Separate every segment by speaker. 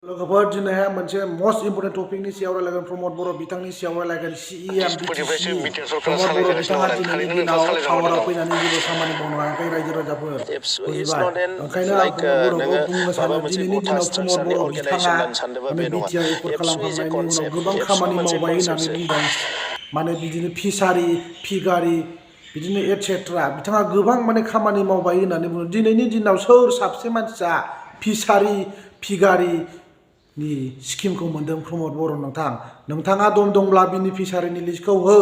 Speaker 1: लोगोफोर दिनैहाय मोनसे मस्ट इम्पर्टेन्ट टपिकनि सायाव रायलायगोन प्रमद बर' बिथांनि सायाव रायलायगोन CEM BTC प्रमद बर' बिथाङा दिनैनि दिनाव पावाराव फैनानै जेबो खामानि मावनो हायाखै रायजो राजाफोर बुजिबाय ओंखायनो आं प्रमद बर'खौ बुंनो सानो दिनैनि दिनाव प्रमद बर' बिथाङा माने BTR एकर्ड खालामखांनायनि उनाव गोबां खामानि मावबाय होननानै बुंदों माने बिदिनो फिसारि फिगारि बिदिनो एटसेट्रा बिथाङा गोबां माने खामानि मावबाय होननानै बुङो दिनैनि दिनाव सोर साबसे मानसिया फिसारि फिगारि नि स्किमखौ मोनदों प्रमद बर' नोंथाङा दम दंब्ला बेनिफिसारिनि लिस्टखौ हो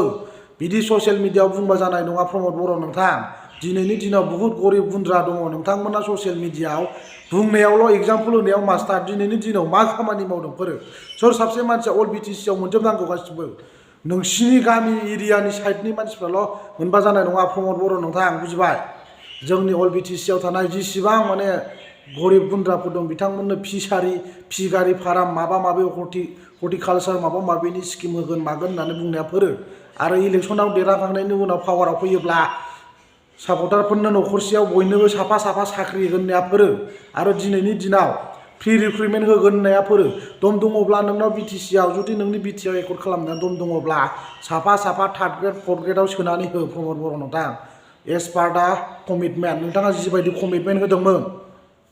Speaker 1: बिदि ससियेल मिडियायाव बुंबा जानाय नङा प्रमद बर' नोंथां दिनैनि दिनाव बहुत गरिब गुन्द्रा दङ नोंथांमोना ससियेल मिडियायाव बुंनायावल' एग्जाम्पल होनायाव मास्टार दिनैनि दिनाव मा खामानि मावदों फोरो सोर साबसे मानसिया अल BTC आव मोनजोबनांगौ गासिबो नोंसिनि गामि एरियानि साइडनि मानसिफ्राल' मोनबा जानाय नङा प्रमद बर' नोंथां बुजिबाय जोंनि अल BTC आव थानाय जेसेबां माने गरिब गुन्द्राफोर दं बिथांमोननो फिसारि फिगारि फार्म माबा माबि हर्टिकालचार माबा माबिनि स्किम होगोन मागोन होननानै बुंनाया फोरो आरो इलेक्सनाव देरहाखांनायनि उनाव पावाराव फैयोब्ला सापर्टारफोरनो न'खरसेयाव बयनोबो साफा साफा साख्रि होनाया फोरो आरो दिनैनि दिनाव फ्रि रिक्रुटमेन्ट होगोन होननाया फोरो दम दङब्ला नोंनाव BTC आव जुदि नोंनि BTR एकर्ड खालामनाया दम दङब्ला साफा साफा थार्ड ग्रेड फर्थ ग्रेडआव सोनानै हो प्रमद बर' नोंथां एस पार दा कमिटमेन्ट नोंथाङा जिबायदि कमिटमेन्ट होदोंमोन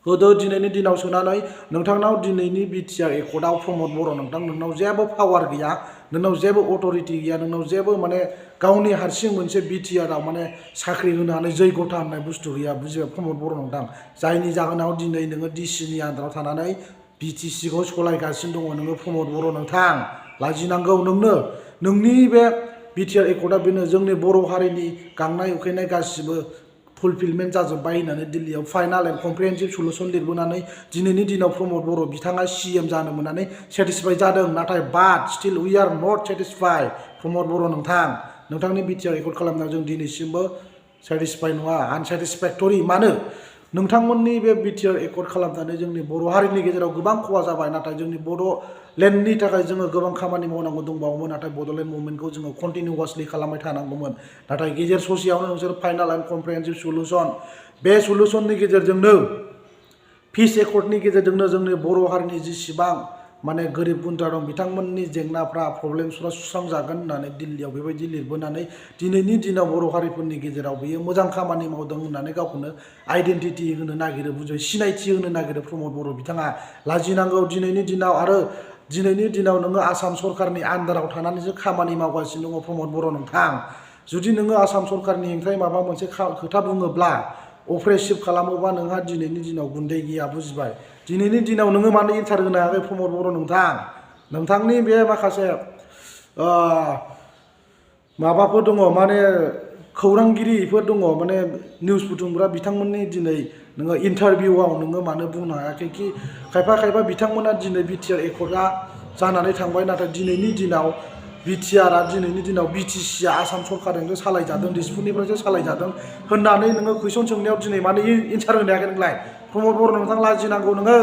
Speaker 1: होदो दिनैनि दिनाव सोनानै नोंथांनाव दिनैनि BTR एकर्डआव प्रमद बर' नोंनाव जेबो पावार गैया नोंनाव जेबो अथरिटि गैया नोंनाव जेबो माने गावनि हारसिं मोनसे BTR आव माने साख्रि होनो हानाय जैगथा होननाय बुस्थु गैया बुजिबाय प्रमद बर' नोंथां जायनि जाहोनाव दिनै नोङो DC नि आन्दाराव थानानै BTC खौ सलायगासिनो दङ नोङो प्रमद बर' नोंथां लाजिनांगौ नोंनो नोंनि बे BTR एकर्डआ बेनो जोंनि बर' हारिनि गांनाय उखैनाय गासिबो फुलफिलमेन्ट जाजोब्बाय होननानै दिल्लीयाव फाइनाल एन्ड कमप्रिहेन्सिभ सलुसन लिरबोनानै दिनैनि दिनाव प्रमद बर' बिथाङा CM जानो मोननानै सेटिसफाइ जादों नाथाय but still we are not satisfy प्रमद बर' नोंथांनि BTR एकर्ड खालामनायाव जों दिनैसिमबो सेटिसफाइ नङा आनसेटिसफेक्टरि मानो नोंथांमोननि बे BTR एकर्ड खालामनानै जोंनि बर' हारिनि गेजेराव गोबां खहा जाबाय नाथाय जोंनि बड'लेण्डनि थाखाय जोङो गोबां खामानि मावनांगौ दंबावोमोन नाथाय बड'लेण्ड मुभमेन्टखौ जोङो कन्टिनिउवासलि खालामबाय थानांगौमोन नाथाय गेजेर ससेयावनो नोंसोर फाइनाल एन्ड कमप्रिहेन्सिभ सलुसन बे सलुसननि गेजेरजोंनो पिस एकर्डनि गेजेरजोंनो जोंनि बर' हारिनि जेसेबां माने गोरिब गुन्द्रा दं बिथांमोननि जेंनाफ्रा प्रब्लेमसफ्रा सुस्रांजागोन होननानै दिल्लीयाव बेबायदि लिरबोनानै दिनैनि दिनाव बर' हारिफोरनि गेजेराव बियो मोजां खामानि मावदों होननानै गावखौनो आइडेन्टिटि होनो नागिरो बुजिबाय सिनायथि होनो नागिरो प्रमद बर' बिथाङा लाजिनांगौ दिनैनि दिनाव आरो दिनैनि दिनाव नोङो आसाम सरकारनि आन्दाराव थानानैसो खामानि मावगासिनो दङ प्रमद बर' नोंथां जुदि नोङो आसाम सरकारनि हेंथायै माबा मोनसे खोथा बुङोब्ला अप्रेसिभ खालामोबा नोंहा दिनैनि दिनाव गुन्दै गैया बुजिबाय दिनैनि दिनाव नोङो मानो इन्टार होनो हायाखै प्रमद बर' नोंथांनि बे माखासे माबाफोर दङ माने खौरांगिरिफोर दङ माने निउस बुथुमग्रा बिथांमोननि दिनै नोङो इन्टारभिउआव नोङो मानो बुंनो हायाखै कि खायफा बिथांमोना दिनै BTR एकर्डआ जानानै थांबाय नाथाय दिनैनि दिनाव BTR आ दिनैनि दिनाव BTC आ आसाम सरकारजोंसो सालायजादों दिसपुरनिफ्रायसो सालायजादों होननानै नोङो कुइसन सोंनायाव दिनै मानो एन्सार होनो हायाखै नोंलाय प्रमद बर' नोंथां लाजिनांगौ नोङो